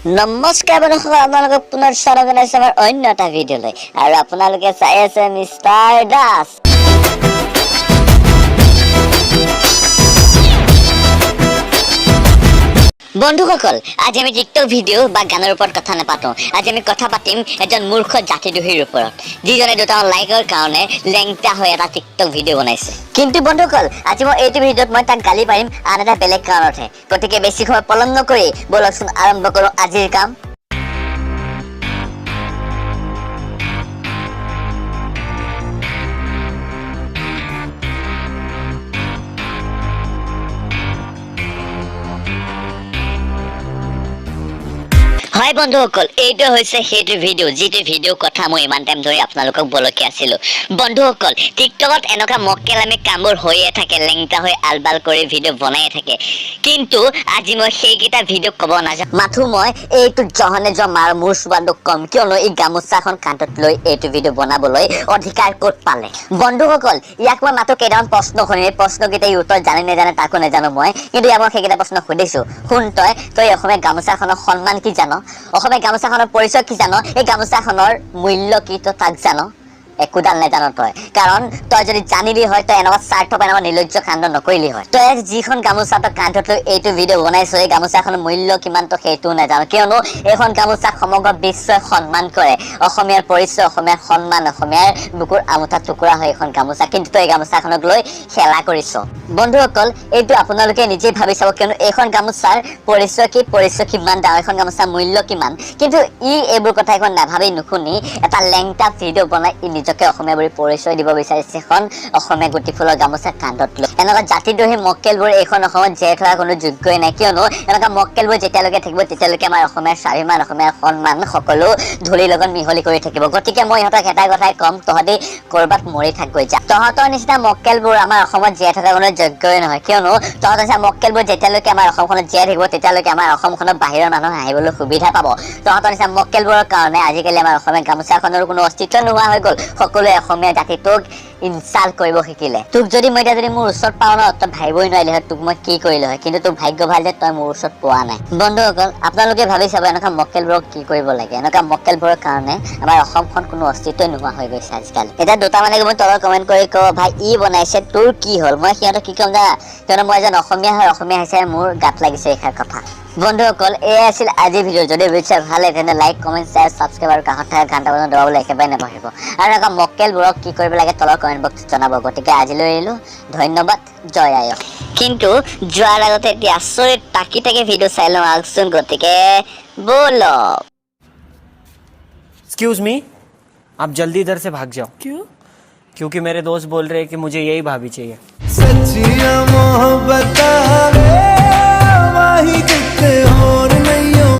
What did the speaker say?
নমস্কাৰ বন্ধুসকল, আপোনালোকক পুনৰ স্বাগতম জনাইছোঁ আমাৰ অন্য এটা ভিডিঅ'লৈ আৰু আপোনালোকে চাই আছে মিষ্টাৰ দাস। বন্ধুসকল, আজি আমি টিকটক ভিডিঅ' বা গানৰ ওপৰত কথা নাপাতো। আজি আমি কথা পাতিম এজন মূৰ্খ জাতিদ্ৰোহীৰ ওপৰত, যিজনে দুটামান লাইকৰ কাৰণে লেংটা হৈ এটা টিকটক ভিডিঅ' বনাইছে। কিন্তু বন্ধুসকল, আজি মই এইটো ভিডিঅ'ত মই তাক গালি পাৰিম আন এটা বেলেগ কাৰণতহে। গতিকে বেছি সময় পলম নকৰি ব'লকচোন আৰম্ভ কৰোঁ আজিৰ কাম। হয় বন্ধুসকল, এইটো হৈছে সেইটো ভিডিঅ', যিটো ভিডিঅ' কথা মই ইমান টাইম ধৰি আপোনালোকক বলকি আছিলো। বন্ধুসকল, টিকটকত এনেকুৱা মক্কেলামি কামবোৰ হৈয়ে থাকে, লেংটা হৈ আলবাল কৰি ভিডিঅ' বনায়ে থাকে। কিন্তু আজি মই সেইকেইটা ভিডিঅ' ক'ব নাযাওঁ, মাথো মই এইটো জহনে যোৱা মাৰ মোৰ চোৱাটোক ক'ম। কিয়নো এই গামোচাখন কান্ধত লৈ এইটো ভিডিঅ' বনাবলৈ অধিকাৰ ক'ত পালে? বন্ধুসকল, ইয়াক মই মাথো কেইটামান প্ৰশ্ন শুনিম। এই প্ৰশ্নকেইটা ই উত্তৰ জানে নেজানে তাকো নাজানো মই, কিন্তু ইয়াক মই সেইকেইটা প্ৰশ্ন সুধিছো। শুন, তই অসমীয়া গামোচাখনৰ সন্মান কি জান? অসমীয়া গামোচাখনৰ পৰিচয় কি জান? এই গামোচাখনৰ মূল্য কি তই তাক জান? একোডাল নাজান তই। কাৰণ তই যদি জানিলি হয়, তই এনেকুৱা স্বাৰ্থ, এনেকুৱা নিৰ্লজ্জ কাণ্ড নকৰিলি হয়। তই যিখন গামোচা তই কান্ধত লৈ এইটো ভিডিঅ' বনাইছ, এই গামোচাখনৰ মূল্য কিমান তই সেইটোও নাজান। কিয়নো এইখন গামোচাক সমগ্ৰ বিশ্বই সন্মান কৰে। অসমীয়াৰ পৰিচয়, অসমীয়াৰ সন্মান, অসমীয়াৰ বুকুৰ আমোঠা টুকুৰা হয় এইখন গামোচা। কিন্তু তই এই গামোচাখনক লৈ খেলা কৰিছ। বন্ধুসকল, এইটো আপোনালোকে নিজেই ভাবি চাব, কিয়নো এইখন গামোচাৰ পৰিচয় কি, পৰিচয় কিমান ডাঙৰ, এইখন গামোচাৰ মূল্য কিমান। কিন্তু ই এইবোৰ কথা এখন নাভাবি নুশুনি এটা লেংটা ভিডিঅ' বনাই ই নিজকে অসমীয়া বুলি পৰিচয় দিব বিচাৰিছে এখন অসমীয়া গুটি ফুলৰ গামোচা কান্ধত লৈ। এনেকুৱা জাতিদ্ৰোহী মক্কেলবোৰ এইখন অসমত জীয়াই থকাৰ কোনো যোগ্যই নাই। কিয়নো এনেকুৱা মক্কেলবোৰ যেতিয়ালৈকে থাকিব, তেতিয়ালৈকে আমাৰ অসমীয়াৰ স্বাভিমান, অসমীয়াৰ সন্মান সকলো ধূলিৰ লগত মিহলি কৰি থাকিব। গতিকে মই ইহঁতক এটা কথাই ক'ম, তহঁতি ক'ৰবাত মৰি থাকগৈ যা। তহঁতৰ নিচিনা মক্কেলবোৰ আমাৰ অসমত জীয়াই থকা কোনো যোগ্যই নহয়। কিয়নো তহঁতৰ নিচিনা মক্কেলবোৰ যেতিয়ালৈকে আমাৰ অসমখনত জীয়াই থাকিব, তেতিয়ালৈকে আমাৰ অসমখনত বাহিৰৰ মানুহ আহিবলৈ সুবিধা পাব। তহঁতৰ নিচিনা মক্কেলবোৰৰ কাৰণে আজিকালি আমাৰ অসমীয়া গামোচাখনৰ কোনো অস্তিত্ব নোহোৱা হৈ গ'ল। সকলোৱে অসমীয়া জাতিটোক ইনচাল্ট কৰিব শিকিলে। তোক যদি মই এতিয়া যদি মোৰ ওচৰত পাওঁ ন, তই ভাবিবই নোৱাৰিলি হয় তোক মই কি কৰিলো হয়। কিন্তু তোৰ ভাগ্য ভাল যে তই মোৰ ওচৰত পোৱা নাই। বন্ধুসকল, আপোনালোকে ভাবি চাব, এনেকুৱা মক্কেলবোৰক কি কৰিব লাগে। এনেকুৱা মক্কেলবোৰৰ কাৰণে আমাৰ অসমখন কোনো অস্তিত্বই নোহোৱা হৈ গৈছে আজিকালি। এতিয়া দুটা মানে মই তলত কমেণ্ট কৰি ক'ব, "ভাই, ই বনাইছে, তোৰ কি হ'ল?" মই সিহঁতক কি ক'ম জানা? কিয়নো মই এজন অসমীয়া হয়, অসমীয়া হিচাপে মোৰ গাত লাগিছে এইষাৰ কথা। বন্ধুসকল, এয়াই আছিল আজিৰ ভিডিঅ'। যদি ভিডিঅ' ভাল লাগে, তেন্তে লাইক, কমেণ্ট, শ্বেয়াৰ, ছাবস্ক্ৰাইব আৰু কাষত থকা ঘণ্টা বজাব দবাবলৈ একেবাৰে নাপাহৰিব। আৰু এনেকুৱা মক্কেলবোৰক কি কৰিব লাগে, তলৰ কমেণ্ট বক্সত জনাব। গতিকে আজিলৈ এৰিলোঁ, ধন্যবাদ, জয় আই অসম। কিন্তু যোৱাৰ আগতে এতিয়া আচৰিত তাকি তাকি ভিডিঅ' চাই লওঁ আহকচোন। গতিকে ব'লক। एक्सक्यूज मी, आप जल्दी इधर से भाग जाओ। क्यों? क्योंकि मेरे दोस्त बोल रहे हैं कि मुझे यही भाभी चाहिए। ਸੱਚੀਆਂ ਮੁਹੱਬਤਾਂ।